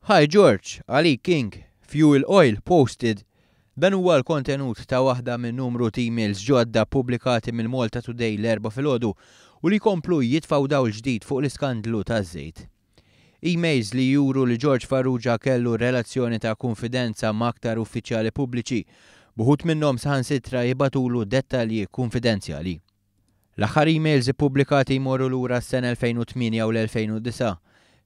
Hi George, għalik King, Fuel Oil Posted. Dan huwa l-kontenut ta' waħda minn numru t'emails ġodda ppubblikati mill-Malta Today l-Erbgħa filgħodu u li jkomplu jitfgħu dawl ġdid fuq l-iskandlu taż-żejt. Emails li juru li George Farrugia kellu relazzjoni ta' kunfidenza ma' aktar uffiċjali pubbliċi, b'uħud minnhom saħansitra jibagħtulu dettalji kunfidenzjali. L-aħħar emails ippubblikati jmorru lura għas-sena 2008 u l-2009.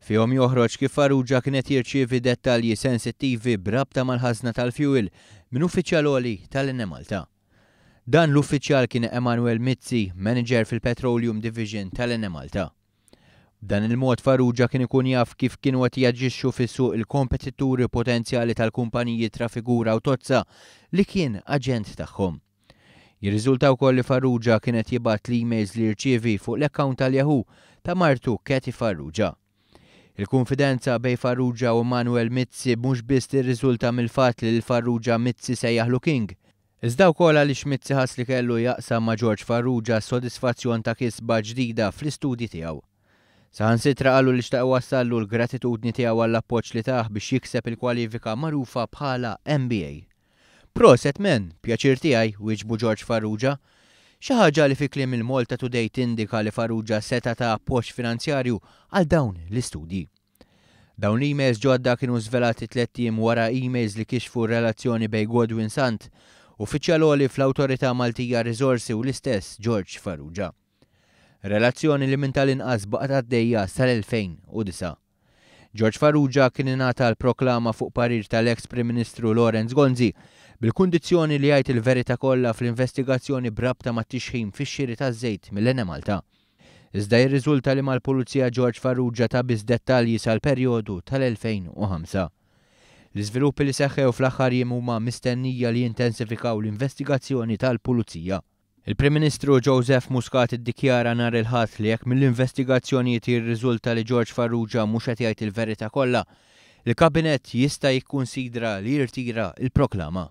Fihom joħroġ kif Farrugia kien qed jirċievi dettalji sensittivi b'rabta mal-ħażna tal-fjuwil minn uffiċjal għoli tal-Enemalta. Dan l-uffiċjal kien Emanuel Mizzi, manager fil-Petroleum Division tal-Enemalta. B'dan il-mod Farrugia kien ikun jaf kif kienu qed jaġixxu fis-suq il-kompetituri potenzjali tal-kumpaniji Trafigura u Tozza li kien aġent tagħhom. Jirriżulta wkoll li Farrugia kien qed jibgħat l-emails li jirċievi fuq l-account tal-Yahoo ta' martu Kathy Farrugia. Il-kunfidenza bejn Farrugia u Manuel Mizzi mhux biss tirriżulta mill-fatt li lil Farrugia Mizzi sejjaħlu King, Iżda wkoll għaliex Mizzi ħass li kellu jaqsam ma' George Farrugia s-sodisfazzjon ta' kisba ġdida fl-istudji tiegħu. Saħansitra qallu li xtaq iwassallu l-gratitudni tiegħu għall-appoġġ li tah biex jikseb il-kwalifika magħrufa bħala MBA. Proset man, pjaċir tiegħi, wieġbu George Farrugia. Xi ħaġa li fi kliem il-Malta Today tindika li Farrugia seta' ta appoġġ finanzjarju għal dawn l-istudji. Dawn l-emails ġodda kienu żvelati tlett ijiem wara emails li kixfu r-relazzjoni bejn Godwin Sant, uffiċjal għoli fl-Awtorità Maltija għar-Riżorsi u l-istess George Farrugia. Relazzjoni li minn tal-inqas baqgħet għaddejja sal-2009. George Farrugia kien ingħata l-proklama fuq parir tal-eks Prim Ministru Lawrence Gonzi bil-kundizzjoni li jgħid il-verità kollha fl-investigazzjoni b'rabta mat-tixħim fix-xiri taż-żejt mill-Enemalta. Iżda jirriżulta li mal-Pulizija George Farrugia ta biss dettalji sal-perjodu tal-2005. L-iżviluppi li seħħew fl-aħħar jiem huma mistennija li jintensifikaw l-investigazzjoni tal-Pulizija. Il-Prim Ministru Joseph Muscat iddikjara nhar il-Ħadd li jekk mill-investigazzjonijiet jirriżulta li George Farrugia mhux qed jgħid il-verità kollha, il-Kabinett jista' jikkunsidra li jirtira l-proklama.